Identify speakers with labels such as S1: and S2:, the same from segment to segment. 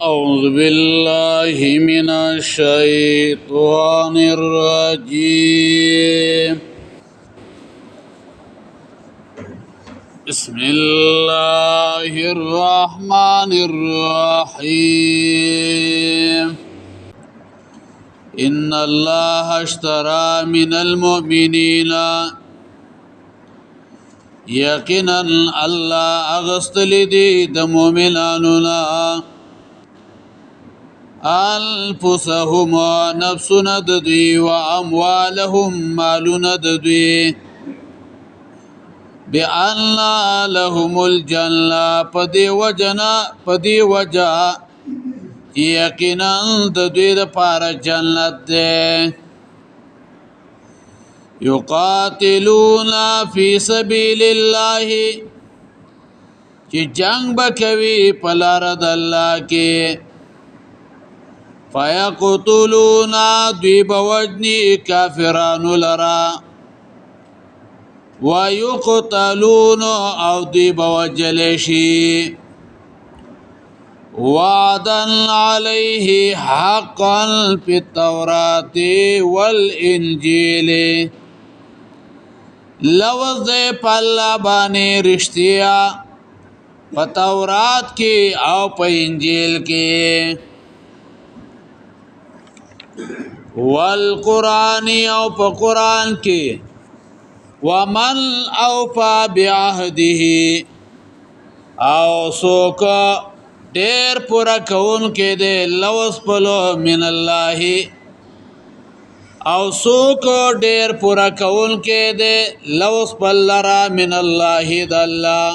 S1: أعوذ بالله من الشيطان الرجيم. بسم الله الرحمن الرحيم. إن الله اشترى من المؤمنين، یقینا الله اغستلی دی د مؤمنانو نه، انفسهم نفسونه د دوی، و اموالهم مالونه د دوی، بأن لهم الجنة، پدې وجنا پدې وجه یقینا د دوی لپاره جنت ده. یقاتلون فی سبیل الله، چې جنگ بکوي په لار د الله کې، فیقتلون دوی بوجنی کافرانو لرا، ويقتلون او دوی بوجل شي. وعدا عليه حقا في التوراة والإنجيل، لوز دے په الله باندې رښتیا په تورات کې او په انجیل کې، والقرآن او په قرآن کې. ومن اوفا بعهده، او څوک ډیر پورا کون کې دی لوز پلو من الله، او څوک ډیر پورا کون کې دی لوز پلرا من الله د الله.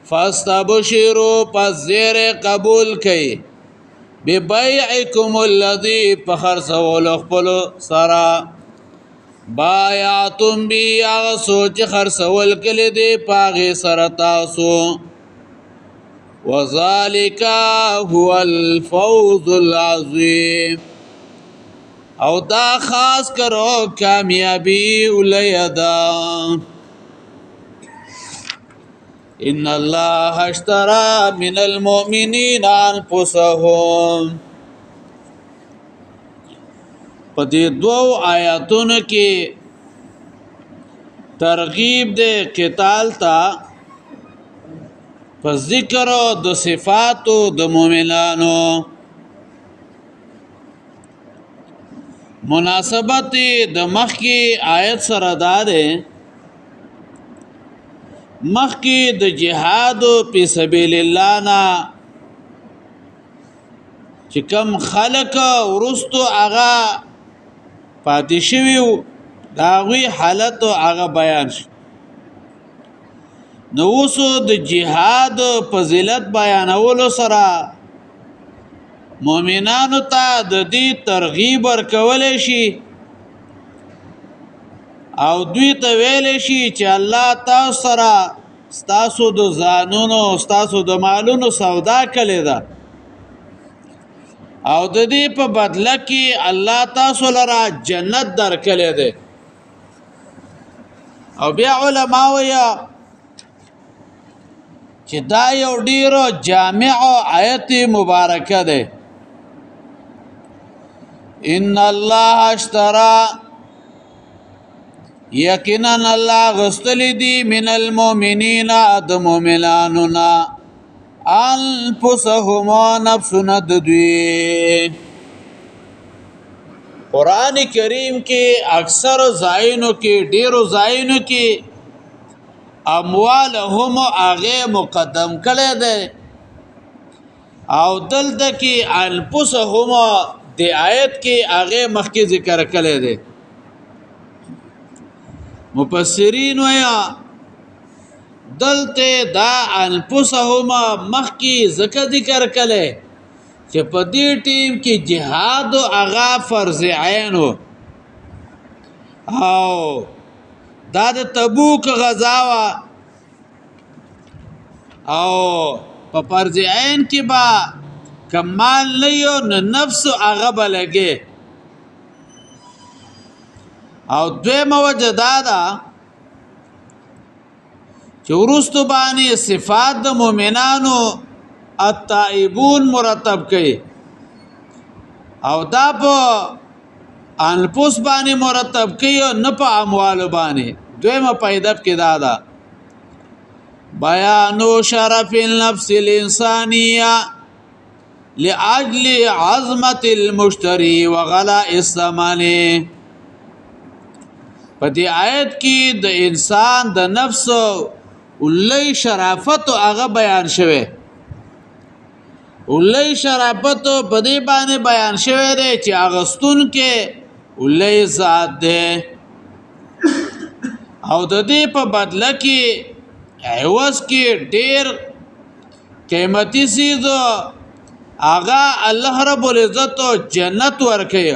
S1: فاستبشروا، پس زیر قبول کئ، ببيعكم الذي، فخرڅول خپل سره، بایعتم بی، هغه سوچ خرڅول کړي دی پاغه سره تاسو. وذالک هو الفوز العظیم، او دا خاص کرو کامیابی ولیدا. ان الله اشترى من المؤمنین انفسهم. په دې دوو آیاتونو کې ترغیب دی قتال ته په ذکر د صفاتو د مؤمنانو. مناسبت د مخکې آیت سره دا ده، مخکې د جهاد په سبیل الله نه چې کم خلق ورستو هغه پاتې شوي، د هغوی حالت هغه بیان شو. نو اوس د جهاد فضیلت بیانولو سره مؤمنانو ته د دې ترغیب ورکول شي او دوی ته ویل شي چې الله تاسو سره ستاسو د ځانونو ستاسو د مالونو سودا کړې ده، او د دې په بدله کې الله تاسو لره جنت درکړی دی. او بیا علما وایي چې دا یو ډیر جامع آیت مبارکه ده. ان الله اشترى، یقینا الله غستلی دی، من المؤمنین د مؤمنانو نه، انفسهم نفسنا د دوی. قران کریم کې اکثر ځایونو کې ډیرو ځایونو کې اموالهم هغه مقدم کړي ده، او دلته کې انفسهم د آیت کې هغه مخکې ذکر کړي ده. مفسرین ویا دلته دا انفسهم مخکې ذکر ذکر کړي چې په دې ټیم کې جهاد هغه فرض عین او دا د تبوک غزا وا، او په فرض عین کې با کمال نه یو نو نفس هغه بلګي. او دویمه وجه دا ده چې وروستو باندې صفات د مؤمنانو التائبون مرتب کړي او دا په انفس باندې مرتب کړي او نه په اموال باندې. دویمه پیدا کې دا ده بیان شرف النفس الانسانیه لاجل عظمت المشتری وغلاء الثمن. په دې آیت کې د انسان د نفس ولې شرافت هغه بیان شوه، ولې شرافت په دې باندې بیان شوه دی چې اغستون کې ولې ذات دی او د دې په بدله کې عوض کې ډیر قیمتي سیز هغه الله رب العزت جنت ورکړي.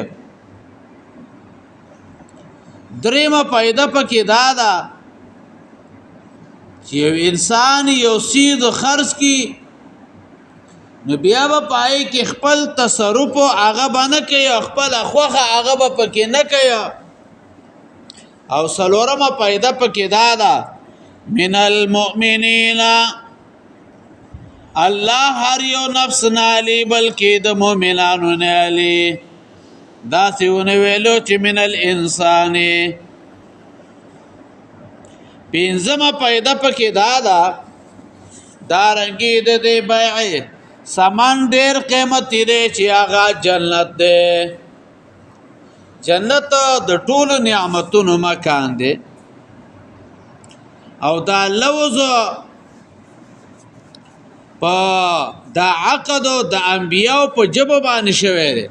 S1: دریمه پیدا پکې دا ده چې یو انسان یو سیز خرڅ کی نو بیا به پای کې خپل تصرف هغه باندې کوي، خپل خوخه هغه به پکې نه کوي. او څلورمه پیدا پکې دا ده من المؤمنین، الله هر یو نفس نه علی بلکې د مؤمنانو نه علی. دا سیونه ویلو چې من الانسان. پنځمه پیدا پکې دا ده دارنګي د دې بیع سامان ډیر قیمتي دی چې هغه جنت دی. جنت د ټولو نعمتونو مکان دی او دا لوز په دا عقد د انبیاو په جبه باندې شوی دی.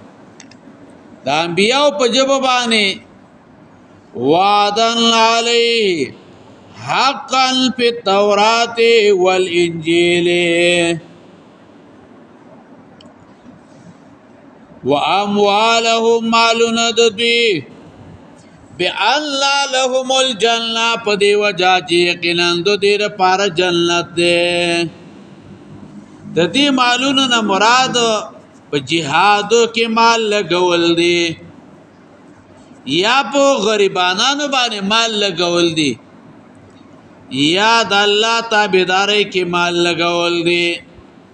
S1: د انبیاو په جبه باندې وعدن علیه حقا فی التوراة والانجیل واموالهم مالون د دوی بأن لهم الجنة، په دې وجه چې یقینا د دې لپاره جنت دی. د دې مالونو نه مراد په جهادو کې مال لګول دي یا په غریبانانو باندې مال لګول دي یا د الله تابعدارۍ کې مال لګول دي.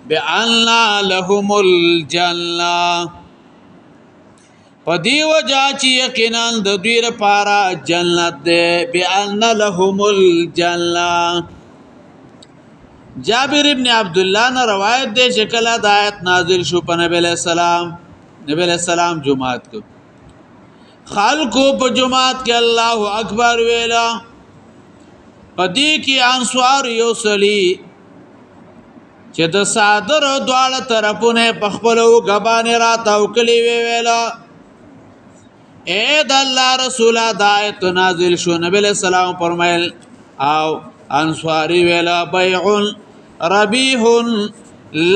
S1: بأن لهم الجنة، په دې وجه چې یقینا د دوی لپاره جنت دی. بأن لهم الجنة. جابر ابن عبد الله نه روایت دی چې کله د آیت نازل شو په نبی علیہ السلام، نبی علیہ السلام جماعت کو خلکو په جماعت کې الله اکبر ویلا. په دې کې انصار یو سړي چې د صادر دواړه طرفونه په خپلو غبانې راتاو کړي وی ویلا، اے د الله رسوله د آیت نازل شو. نبی علیہ السلام فرمایل او انصاری ویلا بیع ربیح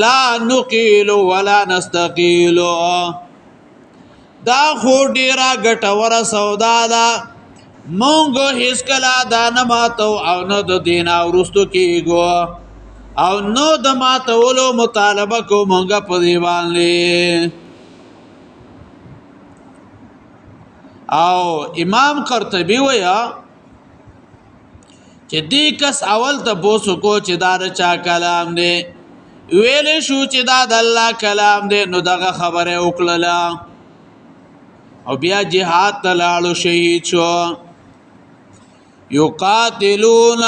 S1: لا نقیل ولا نستقیل، دا خو ډیره ګټوره سودا ده، مونږ هیڅکله دا نه ماتو او نه د دین وروستو کیږو او نو د ماتولو مطالبه کو مونږ په دی باندې. او امام قرطبي ویا چې دې کس اول ته پوسو کو چې دا د چا کلام دی، ویل شو چې دا د الله کلام دی، نو دغه خبره وکړله او بیا جهاد ته لاړو شهید شو. یقاتلون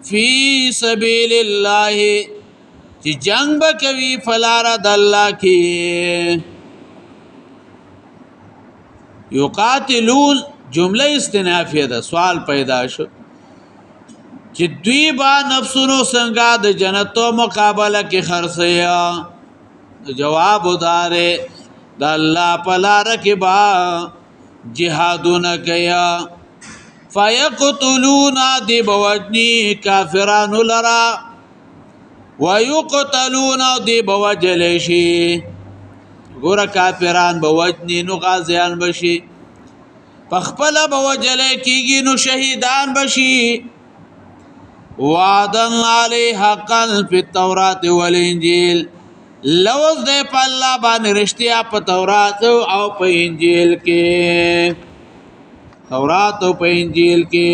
S1: فی سبیل الله، چې جنگ به کوي فلار د الله کې. یقاتلون جمله استنافیه ده. سوال پیدا شو چې دوی با نفسونو څنګه د جنتو مقابله کې خرڅیا؟ جواب وداره د الله په لار کې با جهادونه کیا. فیقتلون دی بوجنی کافرانو لرا ویقتلون دی بوجل شي. ګوره کافران بوجنی نو غازیان بشي، پخپل بوجل کیږي نو شهیدان بشي. وعدا علی حقا فی التوراة والانجیل، لوز دې په الله باندې رښتیا په تورات او په انجیل کې، تورات او په انجیل کې،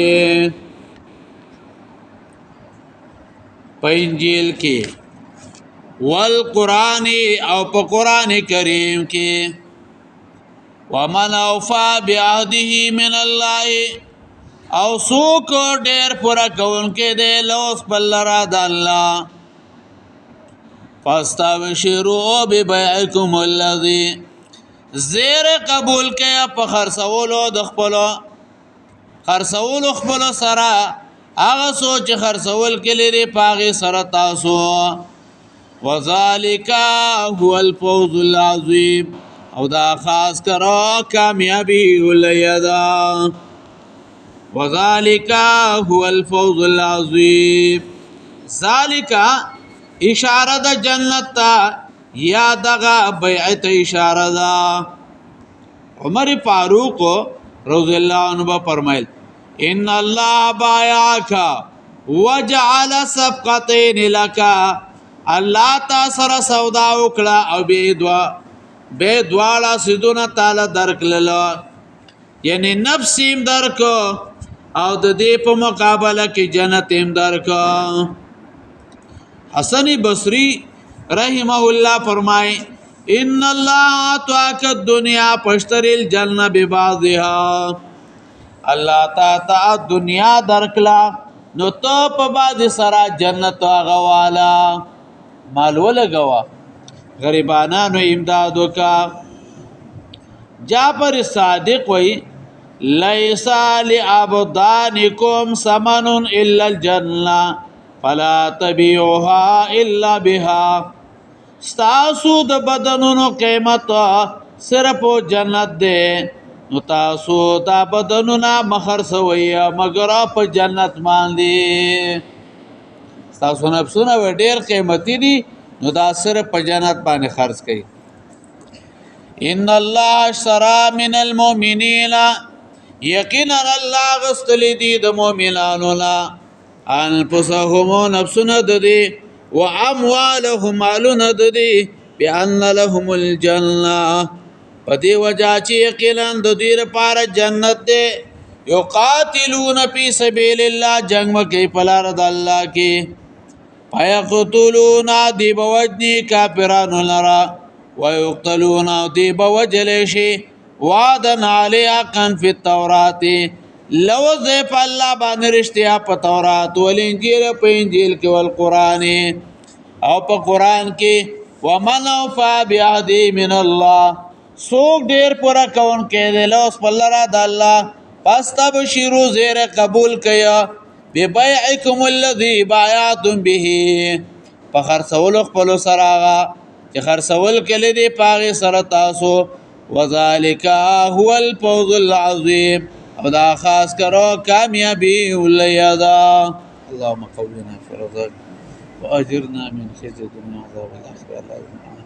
S1: په انجیل کې. والقران او په قران کریم کې. ومن اوفا بعهده من الله، او څوک ډیر پورا کوونکې دی لوس په لرا د الله. فاستبشروا ببيعكم الذي، زیر قبول کیا په خرڅولو د خپلو، خرڅولو خپلو سره هغه سوچ خرڅول کې لري پاغه سره تاسو. وذالک هو الفوز العظیم، او دا خاص کرو کامیابی ولیدا. وذالک هو الفوز العظیم، ذالک اشاره د جنت ته یا دغه بیعت اشاره ده. عمر فاروق رضی الله عنه فرمایل ان الله بايعك وجعل صفقتين لك، الله تا سره سودا وکړه او به دواړه سیدونه تعالی درکلل، یعنی نفس هم درک او د دې په مقابله کې جنت هم درک. حسن بصری رحمه الله فرمای ان الله اعطاك الدنيا فاشتري الجنه ببعضها، الله تا تا دنیا درکلا نو ته په بعض سره جنت غوالا مال ولګوا، غریبانانو امداد وکا. جعفر صادق وی ليس لأبدانكم ثمن الا الجنه فلا تبيعها الا بها، ستاسو د بدنونو قیمت صرف جنت دی، نو تاسو دا بدنونه مخرڅوي مګر په جنت باندې. تاسو نفسونه ډېر قیمتي دي، نو دا صرف په جنت باندې خرڅ کړئ. ان الله اشترى من المؤمنین، یقینا الله غستلی دي د مؤمنانو نه انفسهم نفسونه د دې واموالهم مالونه د دې بان لهم الجنه، په دې وجه چې یقینا د دې لپاره جنت دی. یقاتلون فی سبیل الله، جنگ وکي په لار د الله کې. فیقتلون دی بوجنی کافرانو لرا، ویقتلون دی بوجل شي. وعدن علی حقا فی التورات، لوز په الله باندې رښتیا په تورات ول انجیل په انجیل کې ول قرآن او په قرآن کې. ومن اوفا بعهده من الله، څوک ډیر پورا کون کې دی لوز په لاره د الله. فاستبشروا زیر قبول کیا ببيعكم الذي بايعتم به، په خرڅولو خپلو سره هغه چې خرڅول کړي دي په هغې سره تاسو. وذلك هو الفوز العظیم، او دا خاص کرو کامیابی ولیا ده. اللهم قولنا في رضاك واجرنا من خزي الدنيا وعذاب الاخره.